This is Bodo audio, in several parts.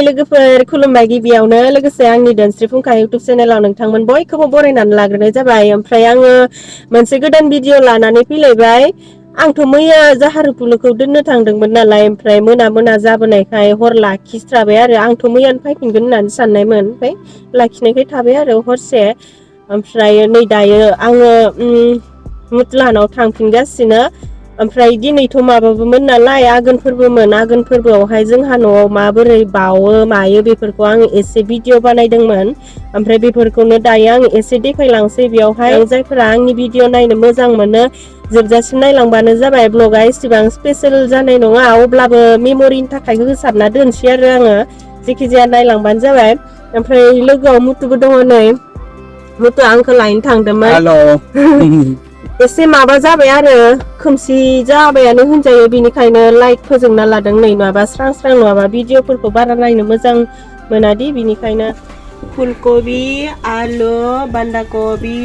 लोगोफोर खुलुमबाय गिबियावनो लोगोसे आंनि दोनस्रि फुंखा इउटुब चेनेलाव नोंथांमोन बयखौबो बरायनानै लाग्रोनाय जाबाय ओमफ्राय आङो मोनसे गोदान भिडिअ लानानै फैलायबाय आंथ' मैया जाहारुफुलुखौ दोननो थांदोंमोन नालाय ओमफ्राय मोना जाबोनायखाय हर लाखिस्राबाय आरो आंथ' मैयानो फैफिनगोन होननानै साननायमोन ओमफ्राय लाखिनायखाय थाबाय आरो हरसे ओमफ्राय नै दायो आङो मुतलानाव थांफिनगासिनो ओमफ्राय दिनैथ' माबाबोमोन नालाय आघोन फोरबोमोन आघोन फोरबोआवहाय जोंहा न'आव माबोरै बावो मायो बेफोरखौ आङो एसे भिडिअ बानायदोंमोन ओमफ्राय बेफोरखौनो दायो आं एसे देखायलांसै बेयावहाय जायफोरा आंनि भिडिअ नायनो मोजां मोनो जोबजासिम नायलांबानो जाबाय ब्लगा इसेबां स्पेसियेल जानाय नङा अब्लाबो मेम'रिनि थाखाय होसाबना दोनसै आरो आङो जेखि जाया नायलांबानो जाबाय ओमफ्राय लोगोआव मुथुबो दङ नै मुथुआ आंखौ लायनो थांदोंमोन एसे माबा जाबाय आरो खोमसि जाबायानो होनजायो बिनिखायनो लाइट फोजोंना लादों नै नङाबा स्रां स्रां नङाबा भिडिअफोरखौ बारा नायनो मोजां मोनादि बिनिखायनो फुलकबि आलु बान्दा कबि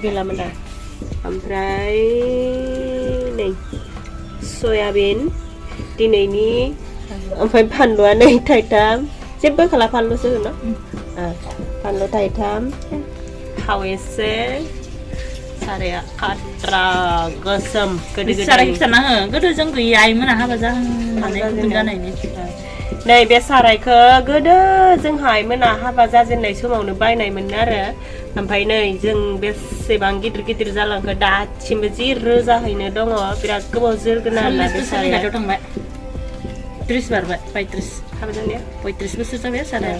गैलामोन दा ओमफ्राय नै सयाबिन दिनैनि ओमफ्राय फानलुआ नै थाइथाम जेबो खाला फानलुसो होनो फानलु थाइथाम थाव एसे साराया खात्रा गोसोम गोदो जों गैयामोन हाबा जानायनि नै बे सारायखौ गोदो जोंहा आइमोना हाबा जाजेननाय समावनो बायनायमोन आरो ओमफ्राय नै जों बेसेबां गिदिर जालांखो दासिमबो जि रोजाहैनो दङ बिराद गोबाव जोरगोन आरोना बे साराया थांबाय 30 बारबाय 35 हाबा जानाया 35 बोसोर जाबाय साराया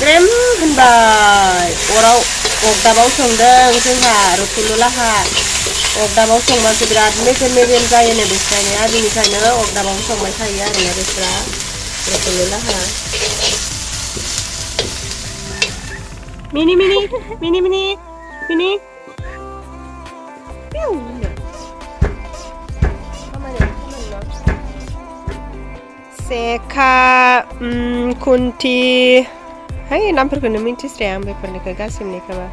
ग्रेम होनबाय अराव अगदाबाव संदों जोंहा रुफुलुलाहा अगदाबाव संबासो बिराद मेजेम जायोनो बिस्रानिया बिनिखायनो अगदाबाव संबाय थायो आरोना बिस्रा रुफुलुलाहा मिनि सेखा खुन्थि है नामफोरखौनो मिन्थिस्राया आं बेफोरनिखौ गासिबनिखौबो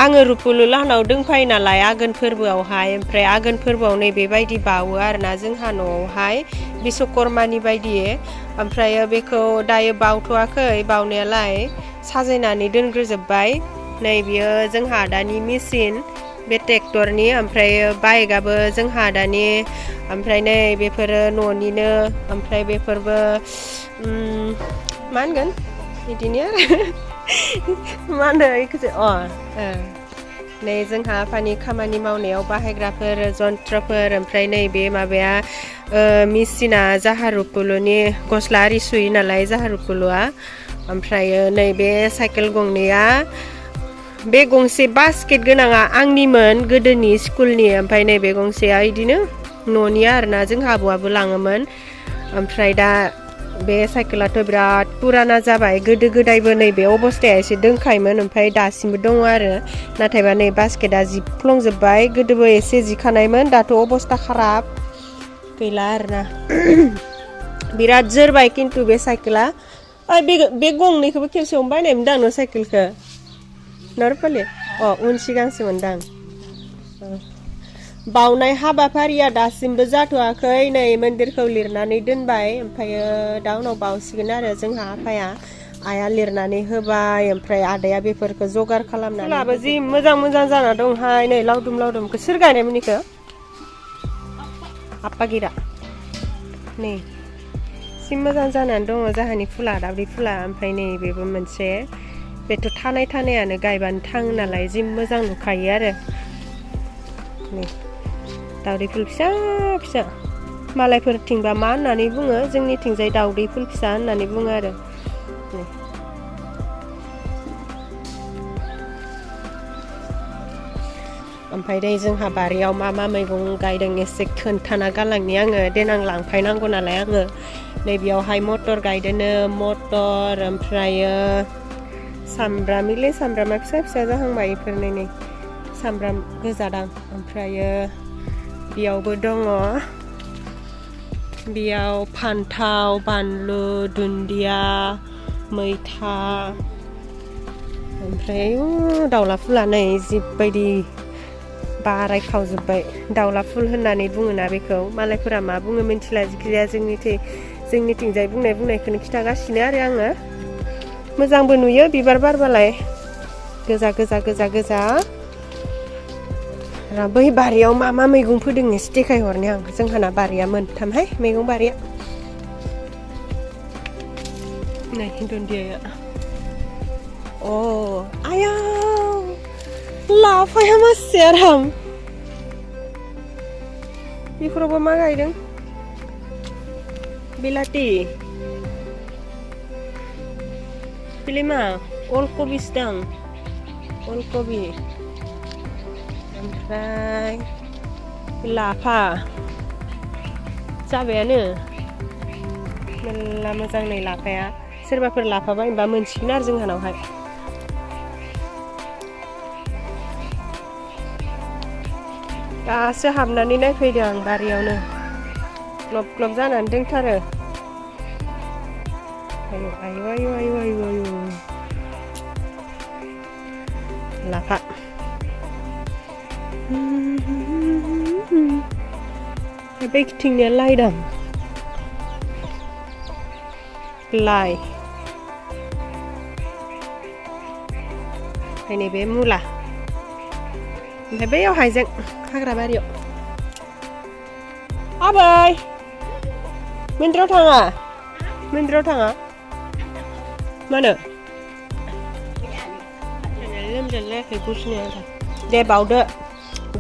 आङो रुफुलुलाहानाव दंफायो नालाय आघोन फोरबोआवहाय ओमफ्राय आघोन फोरबोआव नै बेबायदि बावो आरोना जोंहा न'आवहाय बिश्वकर्मानि बायदि ओमफ्राय बेखौ दायो बावथ'वाखै बावनायालाय साजायनानै दोनग्रोजोब्बाय नै बियो जोंहा दानि मेचिन बे ट्रेक्टरनि ओमफ्राय बाइकआबो जोंहा दानि ओमफ्राय नै बेफोरो न'निनो ओमफ्राय बेफोरबो मा होनगोन बिदिनो मा होनो बेखौसो नै जोंहा आफानि खामानि मावनायाव बाहायग्राफोर जन्थ्रफोर ओमफ्राय नै बे माबाया मेचिना जाहारुफुलुनि गस्ला आरि सुयो नालाय जाहारुफुलुआ ओमफ्राय नै बे साइकेल गंनैया बे गंसे बास्केट गोनाङा आंनिमोन गोदोनि स्कुलनि ओमफ्राय नैबे गंसेया बिदिनो न'नि आरोना जोंहा आबौआबो लाङोमोन ओमफ्राय दा बे साइकेलाथ' बिराद पुराना जाबाय गोदो गोदायबो नैबे अबस्थाया एसे दोंखायोमोन ओमफ्राय दासिमबो दङ आरो नाथायबा नै बास्केटआ जिफ्लंजोब्बाय गोदोबो एसे जिखानायमोन दाथ' अबस्था खाराब गैला आरोना बिराद जोरबाय खिन्थु बे साइकेला बे गंनैखौबो खेबसेयावनो बायनायमोन दां न' साइकेलखौ नरपालि उन सिगांसोमोनदां बावनाय हाबाफारिया दासिमबो जाथ'वाखै नै मन्दिरखौ लिरनानै दोनबाय ओमफ्रायो दा उनाव बावसिगोन आरो जोंहा आफाया आइया लिरनानै होबाय ओमफ्राय आदाया बेफोरखौ जगार खालामनानै फुलाबो जि मोजां जाना दंहाय नै लावदुमखौ सोर गायनायमोन बेखौ आप्पागिरा नै जि मोजां जानानै दङ जाहानि फुला दावदै फुला ओमफ्राय नै बेबो मोनसे बेथ' थानायानो गायबानो थाङो नालाय जि मोजां नुखायो आरो नै दावदै फुल फिसा मालायफोरथिंबा मा होननानै बुङो जोंनिथिंजाय दावदै फुल फिसा होननानै बुङो आरो ओमफ्राय दै जोंहा बारियाव मा मैगं गायदों एसे खोन्थाना गालांनि आङो देनां लांफायनांगौ नालाय आङो नै बेयावहाय मटर गायदोनो मटर ओमफ्रायो सामब्रामा फिसा जाहांबाय बेफोरनो नै सामब्राम गोजादां ओमफ्रायो बेयावबो दङ बेयाव फान्थाव बानलु दुन्दिया मैथा ओमफ्राय दाउला फुला नै जिबायदि बारायखावजोब्बाय दाउला फुल होननानै बुङोना बेखौ मालायफोरा मा बुङो मिन्थिला जिखिजाया जोंनिथिंजाय बुंनायखौनो खिथागासिनो आरो आङो मोजांबो नुयो बिबार बारबालाय गोजा गोजा गोजा गोजा बै बारियाव मा मा मैगं फोदों एसे देखायहरनि आं जोंहाना बारिया मोनथामहाय मैगं बारिया नै दुन्दिया अ आया लाफाया मासे आराम बेफोरावबो मा गायदों बिलाथि बिलाय मा अलकबिसो दां अलकबि ओमफ्राय लाफा जाबायानो मेल्ला मोजां नै लाफाया सोरबाफोर लाफा बायनोबा मोनसिगोन आरो जोंहानावहाय दासो हाबनानै नायफैदों आं बारियावनो ग्लब ग्लब जानानै दंथारो आयु आयु आयु आयु आयु आयु लाफा बे खिथिंनिया लाइ दां लाइ ओमफ्राय नैबे मुला ओमफ्राय बैयाव हाइजें हाग्रा बारियाव आबै मन्दिराव थाङा मानो लोमजालायाखै गुजुनाया दे बावदो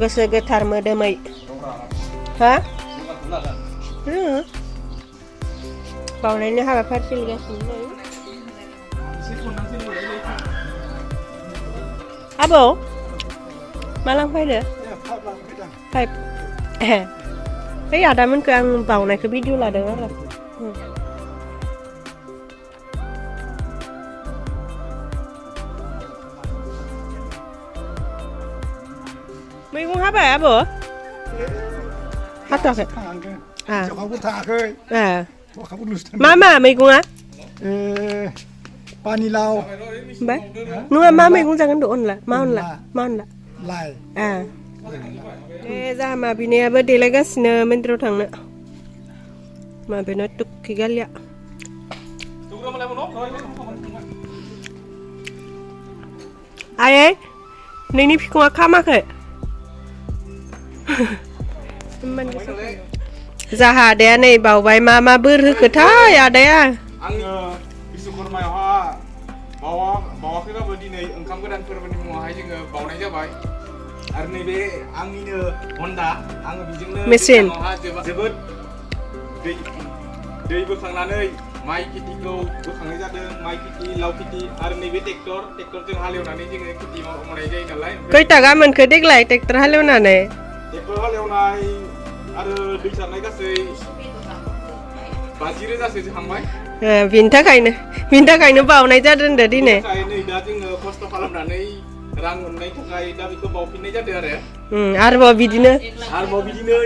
गोसो गोथार मोदोमै हा बावनायनि हाबाफारि सोलिगासिनो आबौ मा लांफैदो 5 बै आदामोनखौ आं बावनायखौ भिडिअ लादों आरो मैगं हाबाय आबौ हाथ'वाखै मा मैगङा पानिलाव ओमफ्राय नङा मा मैगं जागोन द' अनला लाइ जाहा माबिनायाबो देलायगासिनो मन्दिराव थांनो माबिनो तुक्की गालिया आयै नोंनि फिखुङा खामाखै जाहा आदाया नै बावबाय मा बोर होखोथाय आदाया आङो बिश्वकर्मायावहा बावाखैबाबो दिनै ओंखाम गोदान फोरबोनि मुङावहाय जोङो बावनाय जाबाय आरो नैबे आंनिनो हन्डा आङो बेजोंनो मेसिन जोबोद दै बोखांनानै माइ खेथिखौ बोखांनाय जादों माइ खेथि लाव खेथि आरो नैबे ट्रेक्टरजों हालेवनानै जोङो खेथि मावनाय जायो नालाय खैथा गामोनखौ देग्लाय ट्रेक्टर हालेवनानै आरो दै सारनाय गासै 50,000सो थांबाय बिनि थाखायनो बावनाय जादों दा दिनै नै दा जोङो खस्थ' खालामनानै रां मोननायनि थाखाय दा बेखौ बावफिननाय जादों आरोबाव बिदिनो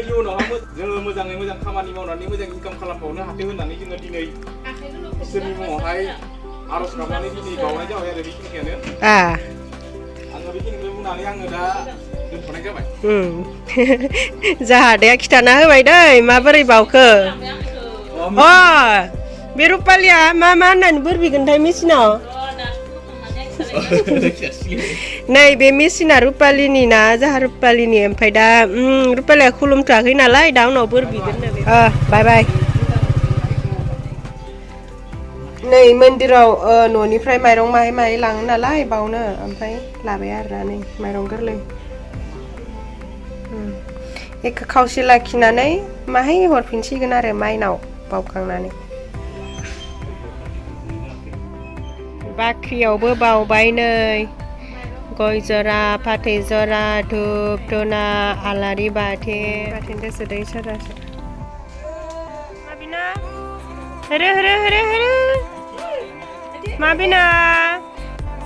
इयुनावहा जोङो मोजाङै मोजां खामानि मावनानै मोजां इनकाम खालामबावनो हाथों होननानै जोङो दिनै इसोरनि मुङावहाय आर'ज गाबनानै दिनै बावनाय जाबाय आरो बेखिनियानो आङो बेखिनिखौ बुंनानै आङो दा दोनथ'नाय जाबाय जाहा आदाया खिथाना होबाय दै माबोरै बावखो बे रुपालिया मा होननानै बोर बिगोनथाय मेसिनाव नै बे मेसिना रुपालिनि ना जाहा रुपालिनि ओमफ्राय दा रुपालिया खुलुमथ'वाखै नालाय दा उनाव बोर बिगोन बाय बाय नै मन्दिराव न'निफ्राय माइरं माइ लाङो नालाय बावनो ओमफ्राय लाबाय आरोना नै माइरं गोरलै बेखौ खावसे लाखिनानै माहाय हरफिनसिगोन आरो माइनाव बावखांनानै बाख्रियावबो बावबाय नै गय जरा फाथै जरा धुप धुना आलारि बाथि सोदै सारासो माबिना हेरे माबिना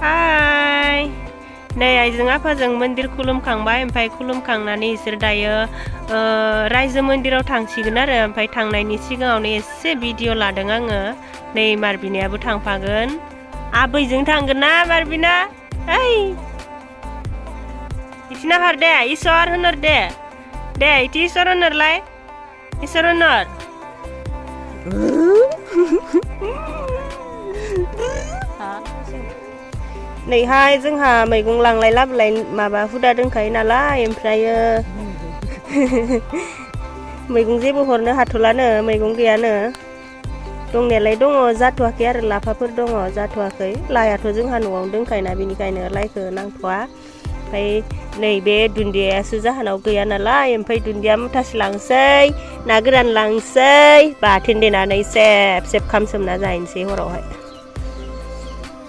हाय नै आइजों आफाजों मन्दिर खुलुमखांबाय ओमफ्राय खुलुमखांनानै इसोर दायो रायजो मन्दिराव थांसिगोन आरो ओमफ्राय थांनायनि सिगाङावनो एसे भिडिअ लादों आङो नै मारबिनायाबो थांफागोन आबैजों थांगोन ना मारबिना ओइ सिनाहार दे इसोर होनोर दे इति इसोर होनोरलाय इसोर होनोर नैहाय जोंहा मैगं लांलाय लाबोलाय माबा हुदा दंखायो नालाय ओमफ्रायो मैगं जेबो हरनो हाथ'लानो मैगं गैयानो दंनायालाय दङ जाथ'वाखै आरो लाफाफोर दङ जाथ'वाखै लायाथ' जोंहा न'आवनो दंखायोना बेनिखायनो लाइखौ नांथ'वा ओमफ्राय नैबे दुन्दियासो जाहानाव गैया नालाय ओमफ्राय दुन्दिया मुथासे लांसै ना गोरान लांसै बाथोन देनानै सेब सेब खामसोमना जाहैनोसै हरावहाय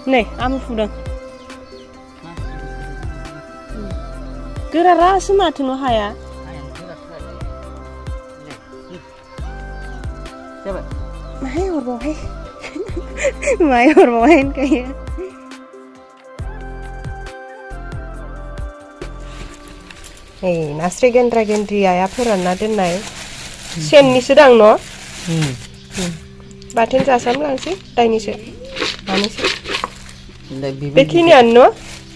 नै आम फुदों गोरारासो माथो न' हाया माहाय हरबावहाय माहाय हरबावहाय होनखायो नै नास्राय गेन्द्रा गेन्द्रि आइया फोरानना दोननाय सेननिसो दां न' बाथोन जासाम लांसै दाइनिसो मानैसो बेखिनियानो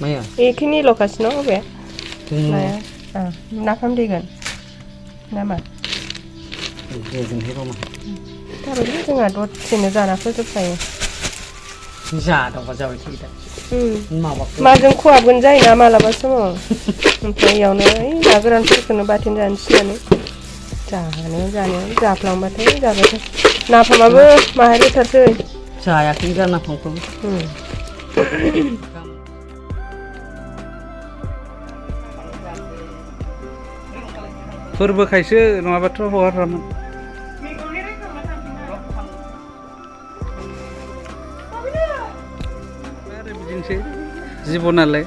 न' बेखिनिल'खासो न' बबे नाया नाफाम देगोन नामा थारैनो जोंहा दसेनो जाना फोजोबखायो माजों खहाबगोन जायोना मालाबा समाव ओमफ्राय इयावनो ओइ ना गोरानफोरखौनो बाथोन जानोसै होननानै जानायाव जाफ्लांबाथाय जाबाथाय नाफामाबो माहाय गोथारसै जायाखै दा नाफामखौ फोरबो खायसो नङाबाथ' हगारामोन आरो बिदिनोसै जिबनालाय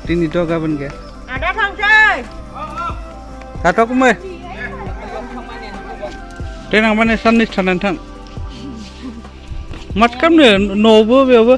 दिनैथ' गाबोन गैया आदा थांसै थाथ'खौमोन देनां माने साननैसो थानानै थां माथो खालामनो न'आवबो बेयावबो